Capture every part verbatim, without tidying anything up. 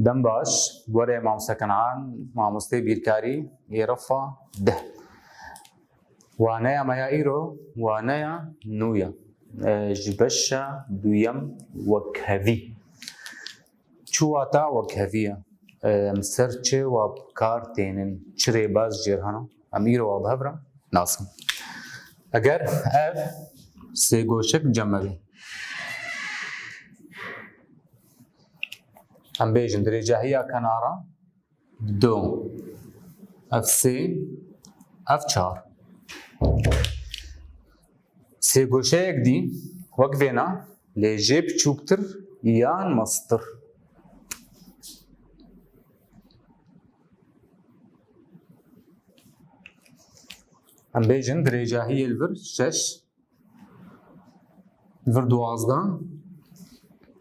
Dem baş, gorê Mamoste Kenan, mamostê bîrkarî, êrifa deh. Waneya me ya îro, waneya nû ye. E, ji beşa duyem wekhevî. Çi wata wekhevî ye? Em ser çi wa bi kar tênin? Çi rêbaz jêr hene? Em îro wa bi hev re nasin. Eger ev sêgoşek cem me bê, em bêjin dirêcahiya kenara du, ev sê, ev çar. Sêgoşeyek dî wek vêna, lê jê biçûktir yan mestir. Em bêjin dirêcahiyê li vir şeş, li vir duwazdeh,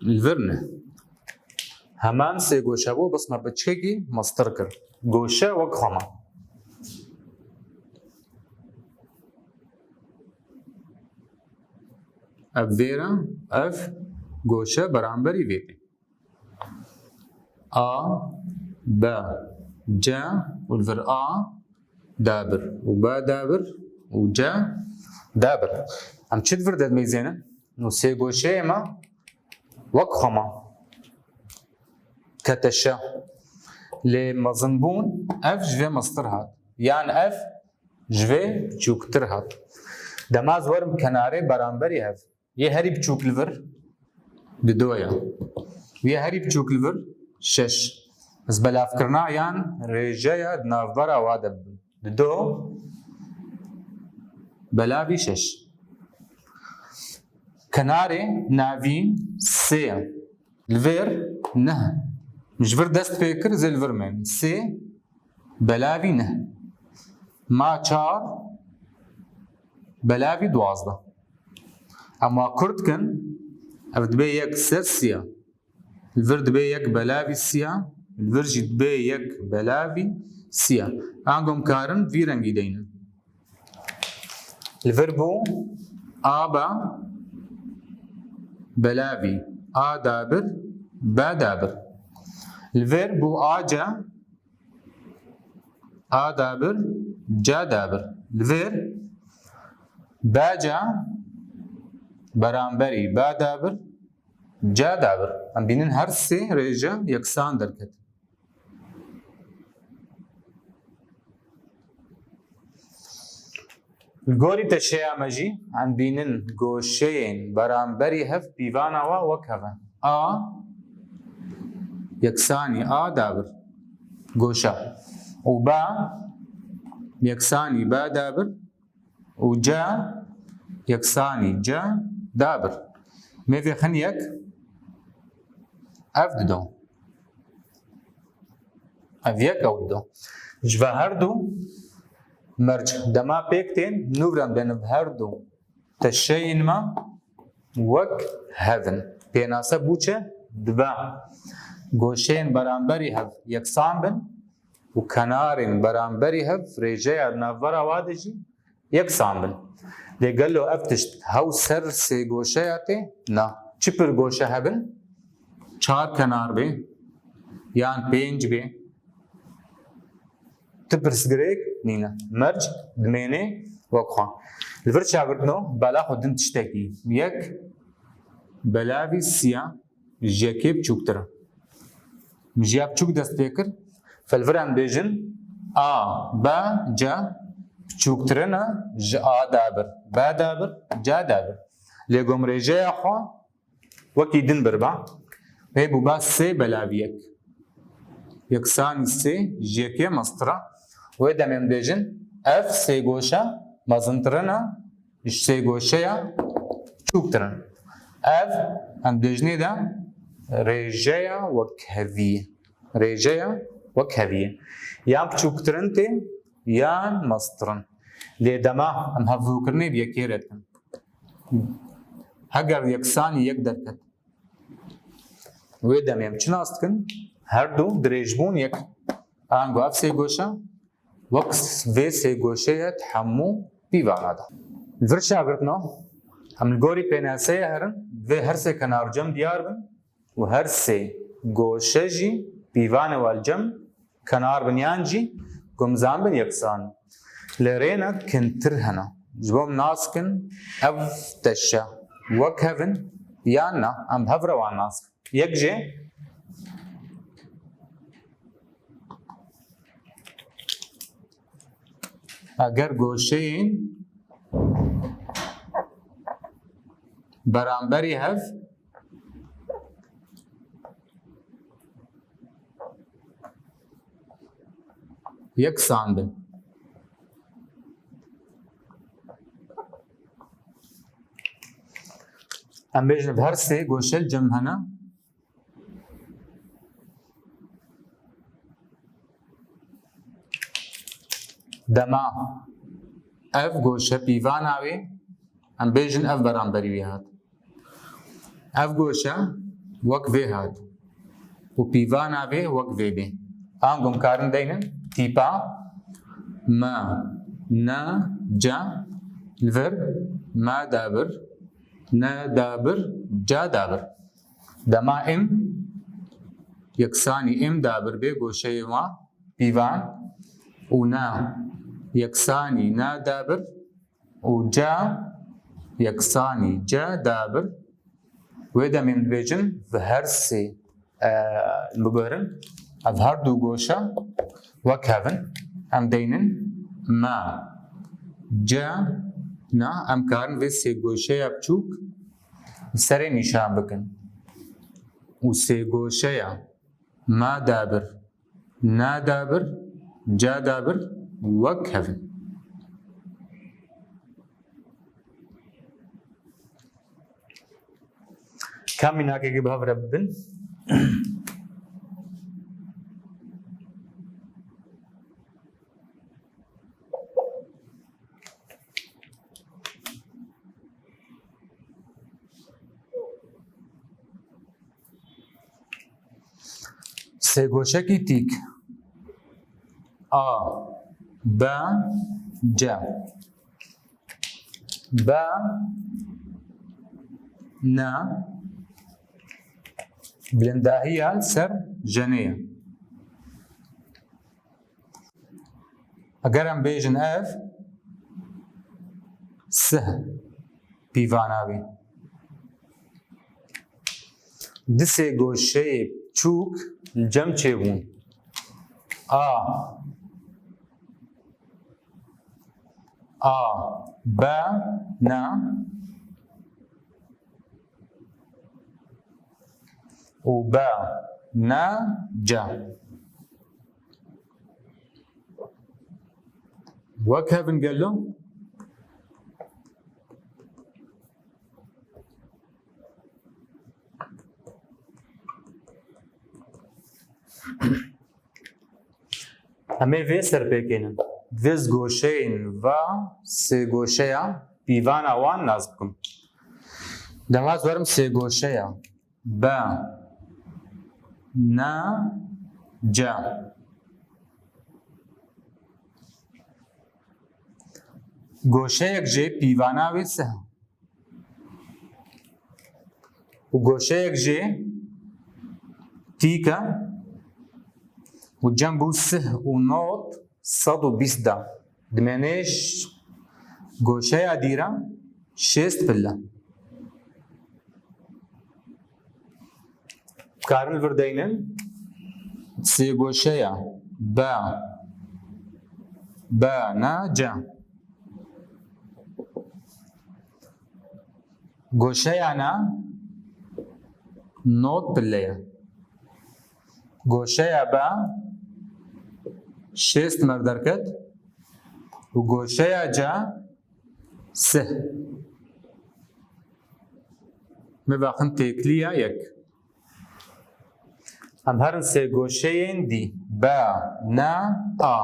li vir neh. Heman sêgoşe bû, bes me bi çikekî mestir kir. Goşe wek xwe ma. Ev vêre, ev goşe beramberî vê bê. A, B, C û li vir A dabir û B dabir û C dabir. Em çi di vir de dimeyzênin? Nû sêgoşeyê me wek xwe ma. Keteşe. Lê mezinbûn ev ji vê mestir hat. Yan ev ji vê çûktir hat. Dema ez werim kenarê beramberî hev. Yê herî biçûk li vir dido ye. Yê herî biçûk li vir şeş. Ez belavkirina yan rêjeya di navbera wa de bibim. Dido belavî şeş. Kenarê navîn sê ye. Li vir neh. Ji vir dest pê kir, zê li vir mêne. Sê belavî neh. Ma çar belavî duwazdeh. Em wa kurt kin, ev dibe yek ser sî ya. Li vir dibe yek belavî sî ya, li vir jî dibe yek belavî sî ya. Ango em karin vî rengî deynin. Li vir bû A ba belavî, A dabir, B dabir. Li vir bû A ca, A dabir, C dabir. Li vir B ca beramberî B dabir, C dabir. Em bînin her sê rêje yeksan derket. Li gorî teşeya me jî em bînin goşeyên beramberî hev pîvana wa wek hev e. A yeksanî A dabir goşa û B yeksanî B dabir û C yeksanî C dabir. Mêvê xin yek ev dido. Ev yek ew dido. Ji ve her du merc dema pêk tên, nû re em bên ev her du teşeyên me wek hev in. Pênase bû çi? Dibe goşeyên beramberî hev yeksan bin û kenarên beramberî hev rêjeya di navbera wa de jî yeksan bin. Lê gelo ev tişt hew ser sêgoşeya tê? Na. Çi pir goşe hebin? Çar kenar bê yan pênc bê. Ti pirsgirêk nîne. Merc dimênê wek xwe. Li vir çagirtino bela xwe din tiştekî. Yek belavî sî ya ji yekê biçûktir e. Min ji ya biçûk dest pê kir. Felvir em bêjin A, B, C biçûktirin e ji A dabir, B dabir, C dabir. Lê gom rêjeya xwe wekî din birba. Wê bûba sê belavî yek. Yeksanî sê ji yekê mestir e. Wê demê em bêjin ev sê goşe mezintirin e ji sê goşeya çûktirin. Ev em dibêjinê de rêjeya wekhevî ye. Rêjeya wekhevî ye. Yan biçûktirin tê, yan meztirin. Lê dema em hevdûkirinê bi yekê re dikin. Heger yeksanî yek derket, wê demê em çi nas dikin? Her du dirêjbûn yek. Ango ev sê goşe wek vê sê goşeyê di hemû pîvana de. Vir şagirtno, em li gorî pênaseyê herin, divê her sê kenar cem diyar bin û her sê goşe jî pîvanê wan cem kenar bin yan jî gumzan bin yeksan. Lê rênek kintir hene. Ji bo em nas kin ev teşe wek hev in yan na, em bi hev re wan nas kin. Yek jê eger goşeyên beramberî hev yeksan bin. Em bêjin her sê goşe li cem hene. Dema ev goşe pîvana wê, em bêjin ev beramberî wî hat. Ev goşe wek vê hat û pîvana vê wek vê bê. Ango em karin deynin tîpa me, ne, ce, li vir, me dabir, ne dabir, ce dabir. Dema im yeksanî im dabir bê goşeyê wan pîvan û ne yeksanî ne dabir û ce yeksanî ce dabir. Wê demê em dibêjin bi her sê, e, bibirin. Ev her du goşe wek hev in. Em deynin me, ce, na, em karin vê sê goşeya biçûk li serê nîşan bikin. Û sê goşeya me dabir, ne dabir, ce dabir wek hev in. Ka mînakekê bi hev re bibin. Sêgoşekî tîk. A, B, C. B, N, bilind dahiya li ser jenê ye. Eger em bêjin ev sih pîvana wî. Di sêgoşeyê çûk li cem çêbûn. A, A, B, N û B, N, C. Wek hev in gelo? Em ê vê ser pêkênin. Vê goşeyên va sêgoşeya pîvana wan nas bikim. Dema ez werim sêgoşeya B, N, C. Goşeyek jê pîvana wê sih e. Û goşeyek jê tîk e û cem bû sih û not sed û bîst da. Dimênê ş-, goşeya dîra şêst pil e. Karin li vir deynin. Sêgoşeya B, B, N, C. Goşeya N not pille ye. Goşeya B şêst mer derket û goşeya C sih. Me vaxin têkiliya yek. Em herin sêgoşeyên dî. B, N, A.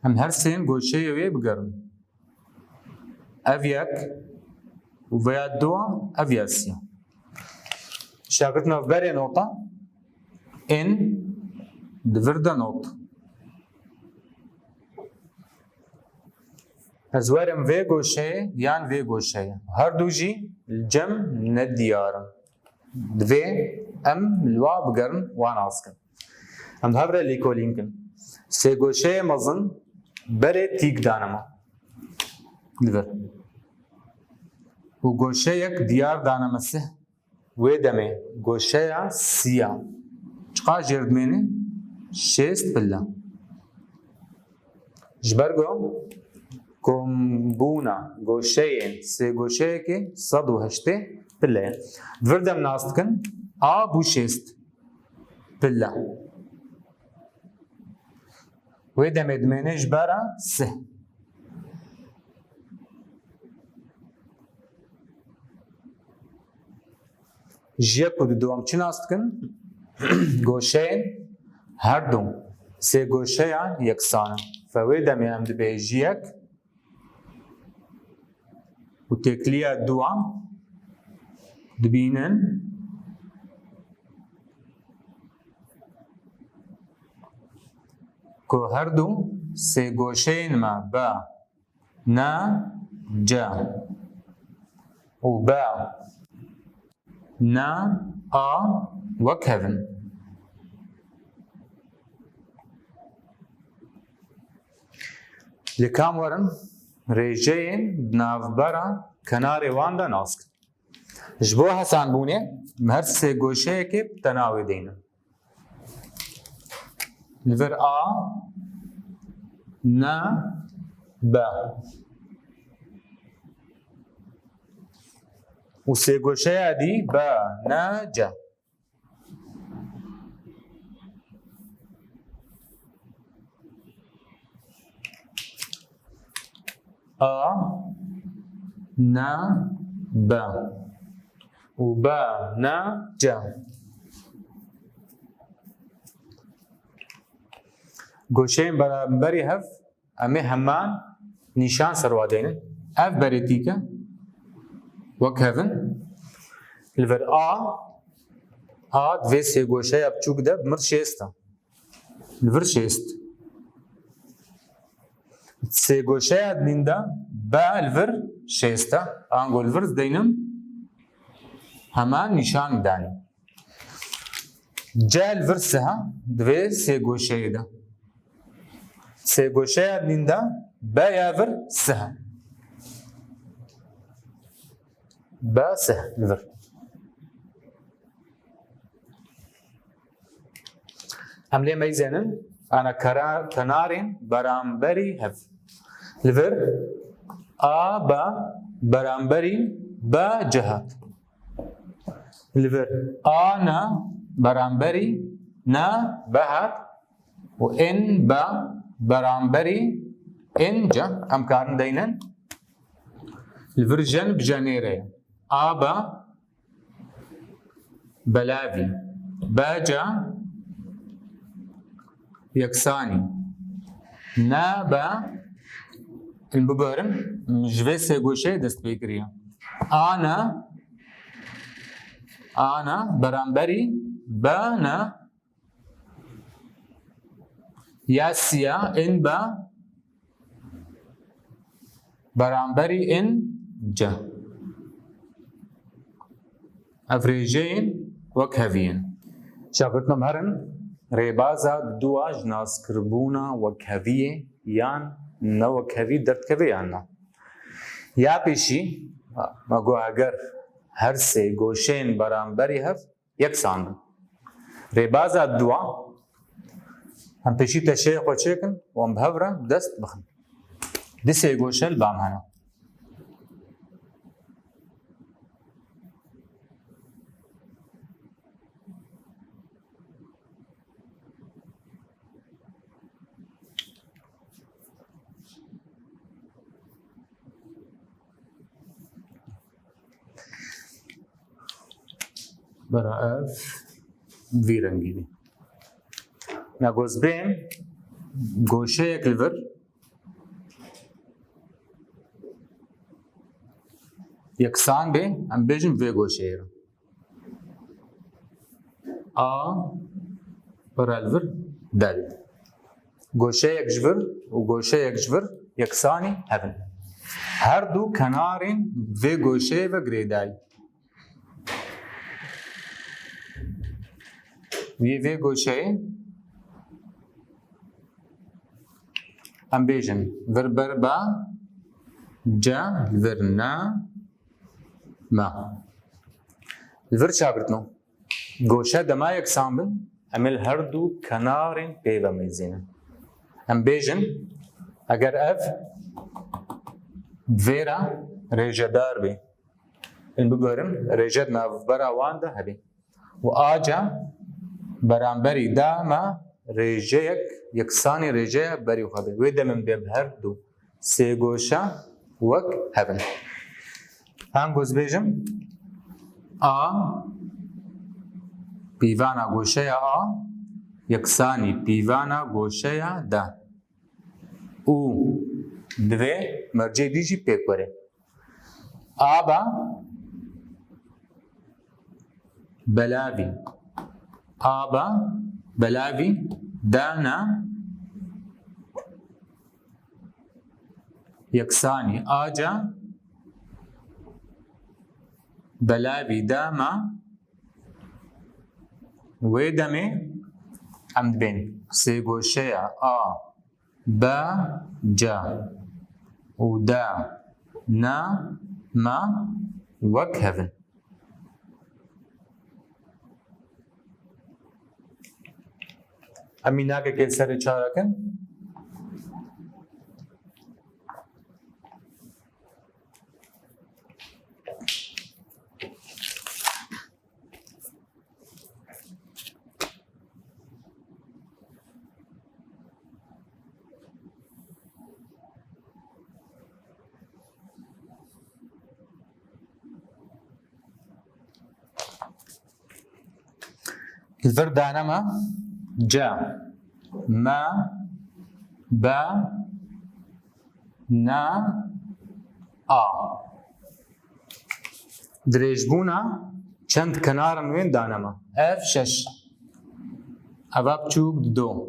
Em her sêyên goşeyê wê bigerin. Ev yek û veya dua, ev ya sî. Şagird navberê nota in di vir de not. Ez werim vê goşeyê yan vê goşeyê. Her du jî li cem nediyar in. Divê em li wa bigerin, wan nas kin. Em hev re lêkolîn kin. Sê goşeyê mezin berê tîk dane me. Li vir. Û goşeyek diyar dane me sih. Wê demê goşeya siya çiqas jêr dimêne? Şêst pile. Ji ber ku kombûna goşeyên sê goşeyekê sed û heştê pile ye. Di vir de em nas dikin, A bû şêst pile. Wê demê dimêne ji bera sih. Ji yek û du em çi nas dikin? Goşeyên her du sê goşeyan yeksan in. Fe wê demê em dibê ji yek û têkiliya duwa dibînin ku her du sê goşeyên me be N C û B N A wek hev in. Li kam werin rêjeyên di navbera kenarê wan de nas kin. Ji bo hesanbûnê, em her sê goşeyekê bi tena wê deynin. Li vir A, N, B. Û sê goşeya dî B, N, C. A, N, B û B, N, C. Goşeyên beramberî hev em ê heman nîşan ser wa deynin. Ev berê tîk e, wek hev in. Li vir A, A di vê sê goşeya biçûk de bi mir şêst e. Li vir şêst. Sê goşeya din de B li vir şêst e. Ango li vir deynim heman nîşan danî. C li vir sih e, di vê sê goşeyê de. Sê goşeya din de B ya vir sih e. B sih li vir. Em lê meyzênin, ana kara-, kenarên beramberî hev. Li vir A B beramberî B C hat. Li vir A N beramberî N B hat û N B beramberî N C em karin deynin. Li vir jen bi jenê re ye. A B belavî. B C yeksanî. N B, em biberin, ji vê sê goşeyê dest pê kiriye. A N, A N beramberî B N ya siya, N B beramberî N C. Ev rêjeyên wekhevî in. Şagirtno em herin, rêbaza duwa ji naskirbûna wekheviyê yan newekhevî derdikeve yan na. Ya pêşî, me got eger her sê goşeyên beramberî hev yeksan bin. Rêbaza duwa, em pêşî teşeyê xwe çêkin û em bi hev re bi dest bixin. Du sê goşe li ba me hene. Bera ev vî rengî bî. Na gozbên goşeyek li vir yeksan bê, em bêjin vê goşeyê re. A, bera li vir del. Goşeyek ji vir û goşeyek ji vir yeksanî hev in. Her du kenarên vê goşeyê ve girêdayî. Yê vê goşeyê em bêjin vir ber ba, ca, vir na, ma. Li vir çagirtino. Goşe dema yeksan bin, em ê li her du kenarên pê ve mêzînin. Em bêjin, eger ev vêra rêjedar bê, em biberin rêje di navbera wan de hebê. Û aca beramberî dama rêjeyek yeksanî rêjeya berî xwe be. Wê demê em bê bi her du sêgoşa wek hev in. Ango ez bêjim, A pîvana goşeya A yeksanî pîvana goşeya D. Û divê mercê dî jî pêk were. A ba belavî. A ba belavî dana yeksanî aca belavî dama. Wê demê em dibên sêgoşeya A, B, C û D, N, M wek hev in. Em mînakekê serê çarekin. Li vir dane me C, M, B, N, A. Dirêjbûna çend kenarin wên dane me. Ev şeş. Eva biçûk dido.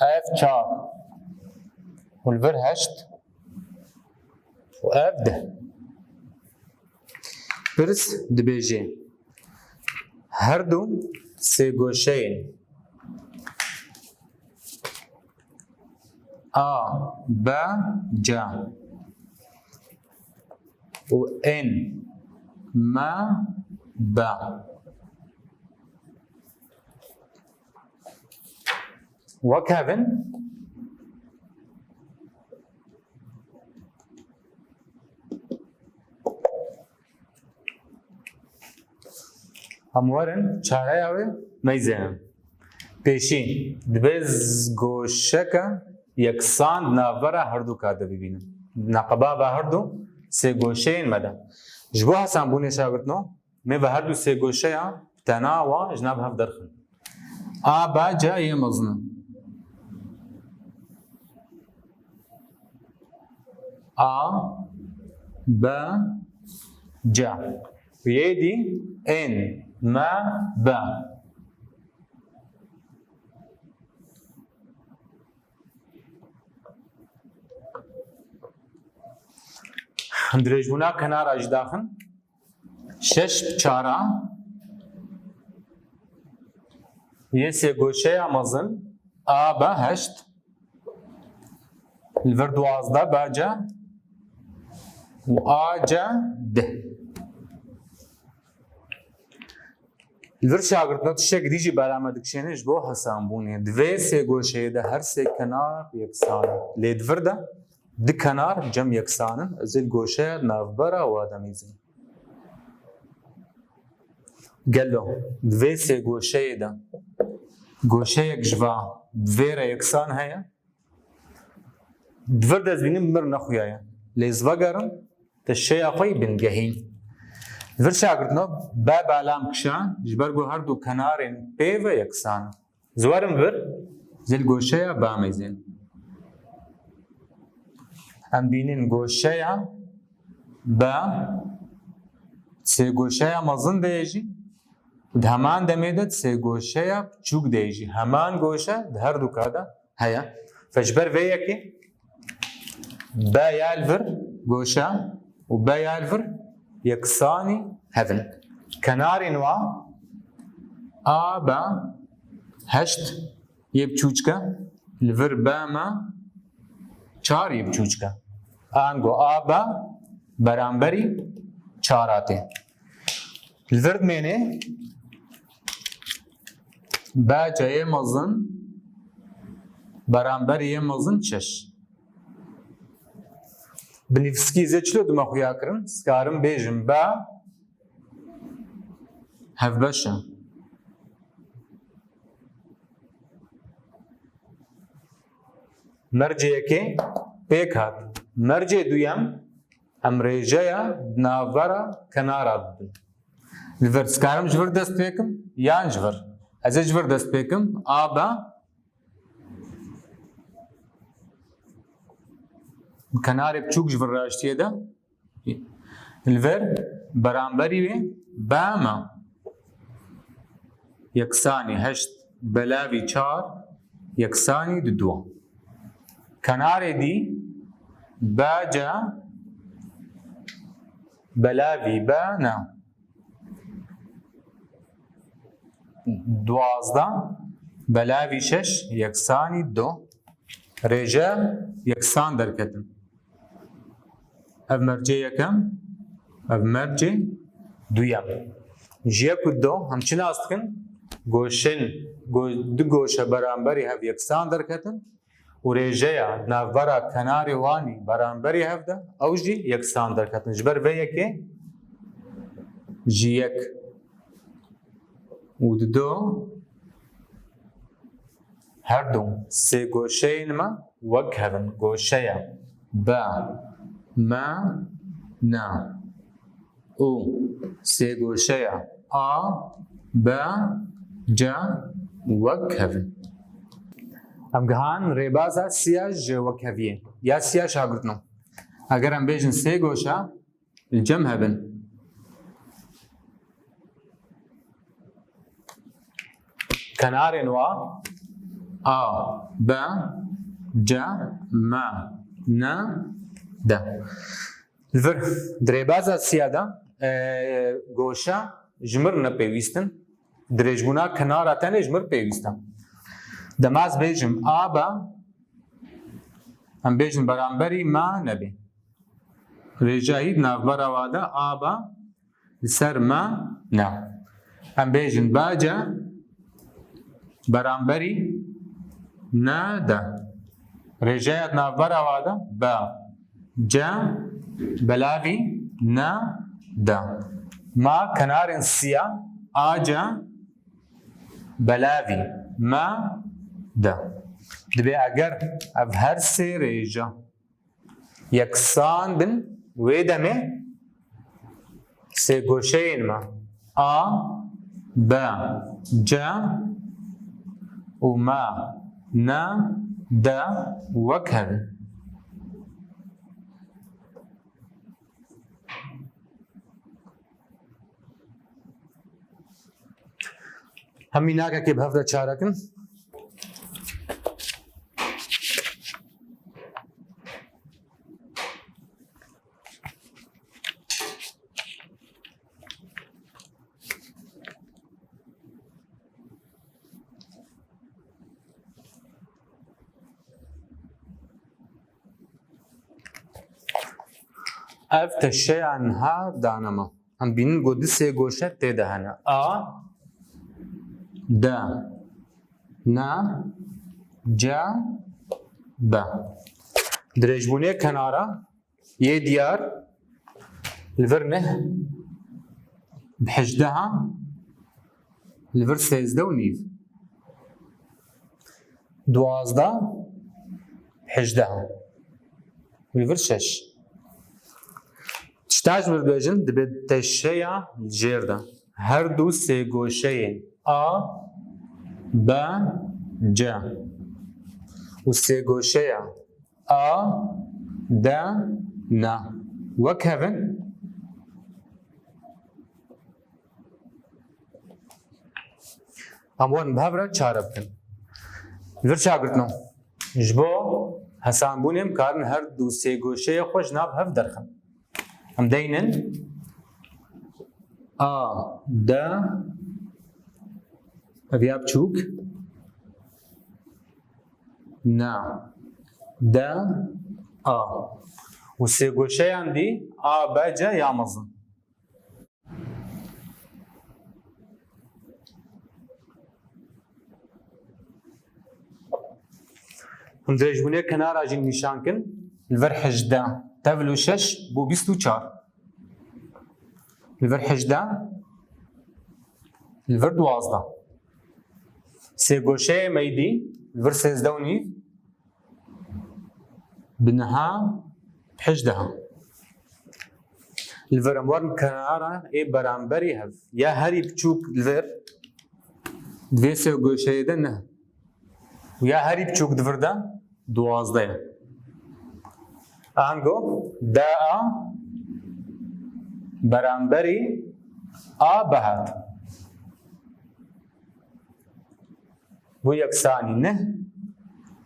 Ev çar. Û li vir heşt. Û ev deh. Pirs dibêje, her du sêgoşeyên A B C û ên M B wek hev in. Em werin çareya wê meyzênin. Pêşî, divê z-, goşeke yeksan di navbera herduka de bibînin. Neqeba ve herdu sê goşeyên me de. Ji bo hesanbûnê şagirtno, me ve herdu sê goşeya tena wa ji nav hev derxin. A B C yê mezin in. A B C. Yê dî ên M B. Dirêjbûna kenara jî daxin. Şeş bi çara yê sê goşeya mezin A B heşt, li vir duwazdeh B C û A C deh. Li vir şagirtno tiştek dî jî bela me dikişêne ji bo hesanbûnê. Divê sê goşeyê de her sê kenar yeksan in. Lê di vir de di kenar cem yeksan in. Ez ê li goşeya navbera wa de mîzim. Gelo, di vê sê goşeyê de goşeyek ji va vê re yeksan heye? Di vir de ez bînim mir nexuyaye. Lê ez vegerim, te şeya xwe yî bingehîn. Li vir şagirtno, be belam kişa, ji ber ku her du kenarên pê ve yeksan in. Ez werim vir, zil goşeya be mêzin. Em bînin goşeya be, sê goşeya mezin de ye jî, di heman demê de sê goşeya piçûk de ye jî. Heman goşe di her du ka de heye. Fe ji ber vê yekê be ya li vir goşe û B ya li vir yeksanî hev in. Kenarên wa A B heşt yê biçûçik e, li vir B M çar yê biçûçik e. Ango A B beramberî çar a tê. Li vir dimêne B C yê mezin beramberî yê mezin şeş. Bi nivîskî zê çilo dime xuya kirin, dikarim bêjim B hevbeş e. Mercê yekê pêk hat. Mercê duyem em rêjeya di navbera kenara didin. Li vir dikarim ji vir dest pê kim yan ji vir? Ez ê ji vir dest pê kim. A B kenarê biçûk ji vir raştiyê de. Li vir beramberî wê B M yeksanî heşt belavî çar yeksanî du. Kenarê dî B C belavî B N duwazdeh belavî şeş yeksanî du. Rêje yeksan derketin. Ev mercê yekem, ev mercê duyem. Ji yek û du em çi nas dikin? Goşên, go-, du goşe beramberî hev yeksan derketin û rêjeya navbera kenarê wanî beramberî hev de ew jî yeksan derketin. Ji ber vê yekê ji yek û di du her du sêgoşeyên me wek hev in. Goşeya B M N û sêgoşeya A B C wek hev in. Em gihan rêbaza siya ji wekheviyê ya siya şagirtino. Eger em bêjin sêgoşe li cem hebin. Kenarên wa A, B, C, M, N, D. Li vir di rêbaza siya de, e, goşa ji mir ne pêwîst in. Dirêjbûna kenara tenê ji mir pêwîst e. Dema ez bêjim A B, em bêjin beramberî M nebê. Rêja hî di navbera wa de A B li ser M ne. Em bêjin B C beramberî N de. Rêjeya di navbera wa de B C belavî N de. Ma kenarên siya A C belavî M de. Dibê eger ev her sê rêje yeksan bin, wê demê sêgoşeyên me A, B, C û M, N, D wek hev in. Hem mînakekê bi hev re çare kin. Ev teşeya niha dane me. Em bînin ku du sêgoşe tê de hene. A, D, N, C, B. Dirêjbûnê kenara yê diyar li vir neh bi hejdeha, li vir sêzdeh û nîv. Duwazdeh, hejdeha. Li vir şeş. Tişta ji vir bêjin, dibe teşeya li jêr de. Her du sêgoşeyên A, B, C û sêgoşeya A, D, N wek hev in. Em wan bi hev re çare bikin. Vir çagirtino. Ji bo Hesanbûnê em karin her du sêgoşeyê xwe ji nav hev derxin. Em deynin A, D, ev ya biçûk, na, D, A. Û sêgoşeyan dî A, B, C ya mezin. Hûn dirêjbûnê kenara jî nîşan kin. Li vir hejdeh tevl û şeş bû bîst û çar. Li vir hejdeh, li vir duwazdeh. Sêgoşeyê meydî li vir sêzdeh û nîv, bi niha hejdeh. Li vir em werin kenara ê beramberî hev. Ya herî biçûk li vir di vê sêgoşeyê de neh û ya herî biçûk di vir de duwazdeh ye. Ango D A beramberî A B hat. Bû yeksanî neh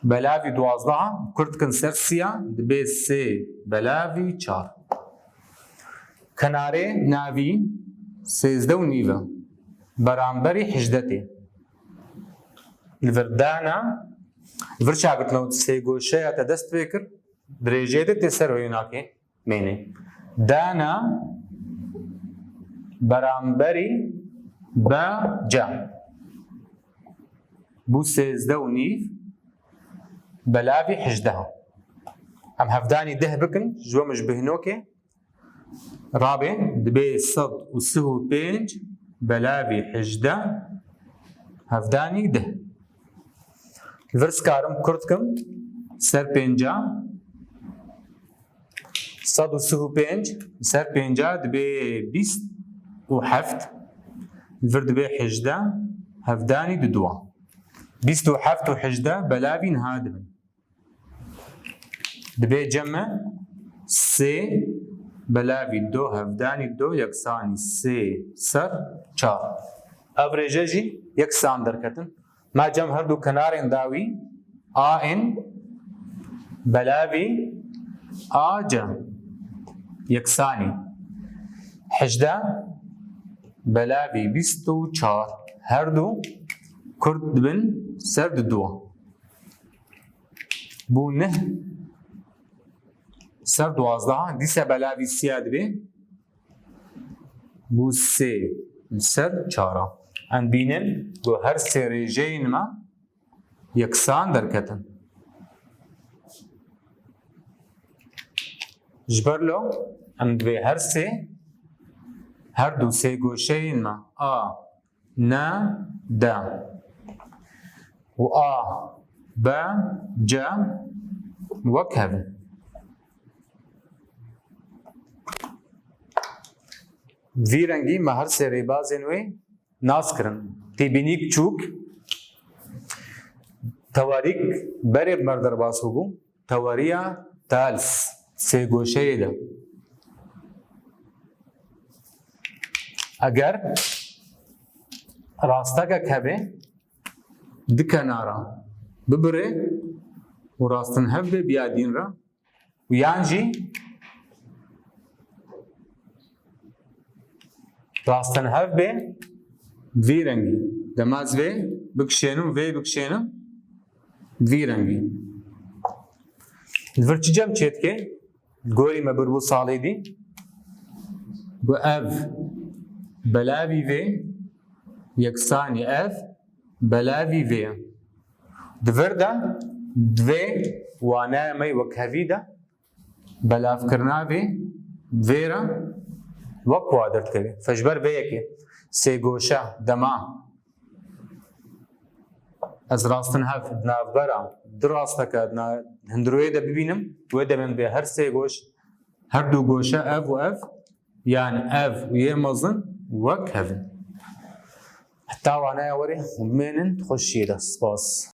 belavî duwazdeh, kurt kin ser siya, dibe sê belavî çar. Kenarê navî sêzdeh û nîv e, beramberî hejdeh tê. Li vir dana, li vir çagirt me sêgoşeya te dest pê kir, dirêjê de tê ser wênakê. Mêne. Dana beramberî B C bû sêzdeh û nîv belavî hejdeh. Em hevdanî deh bikin, ji we min ji bihnokê rabê, dibe sed û sih û pênc belavî hejdeh, hevdanî deh. Li vir dikarim kurt kim ser pênca. Sed û sih û pênc ser pênca dibe bîst û heft. Li vir dibe hejdeh, hevdanî diduwa. Bîst û heft û hejdeh belavî niha dibin. Dibe cem me sê belavî do, hevdanî do yeksanî sê ser çar. Ev rêje jî yeksan derketin. Ma cem her du kenarên dawî A N belavî A C yeksanî hejdeh belavî bîst û çar, her du kurt dibin ser diduwa. Bû neh ser duwazdeh, dîsa belavî siya dibe. Bû sê li ser çara. Em bînin ku her sê rêjeyên me yeksan derketin. Ji ber lo em divê her sê, her du sêgoşeyên me A, N, D û A, B, C wek hev in. Vî rengî me her sê rêbazên wê nas kirin. Têbînî biçûk, tewarîk berê bi me re derbas bûbû. Tewariya Thales, sêgoşeyê de. Eger rastekek hebe, di kenara bibire û rastinhev be biya dîn re, û yan jî rastinhev be vî rengî. Dema ez vê bikişênim, vê bikişênim vî rengî. Li vir çi cem çêdike? Gorî me bir bû salê dî. Got ev belavî vê yeksanî ev belavî vê ye. Di vir de, di vê wanaya me wekhevî de belavkirina vê, vê re wek wa derdikeve. Fe ji ber vê yekê sêgoşe dema ez rastinhev di navbera du rasteke di na-, hundirûyê de bibînim, wê demê min bê her sê goş, her du goşe ev û ev, yan ev û yê mezin wek hev in. Heta wanaya werê hûn bimênin, xweşiyê de. Spas.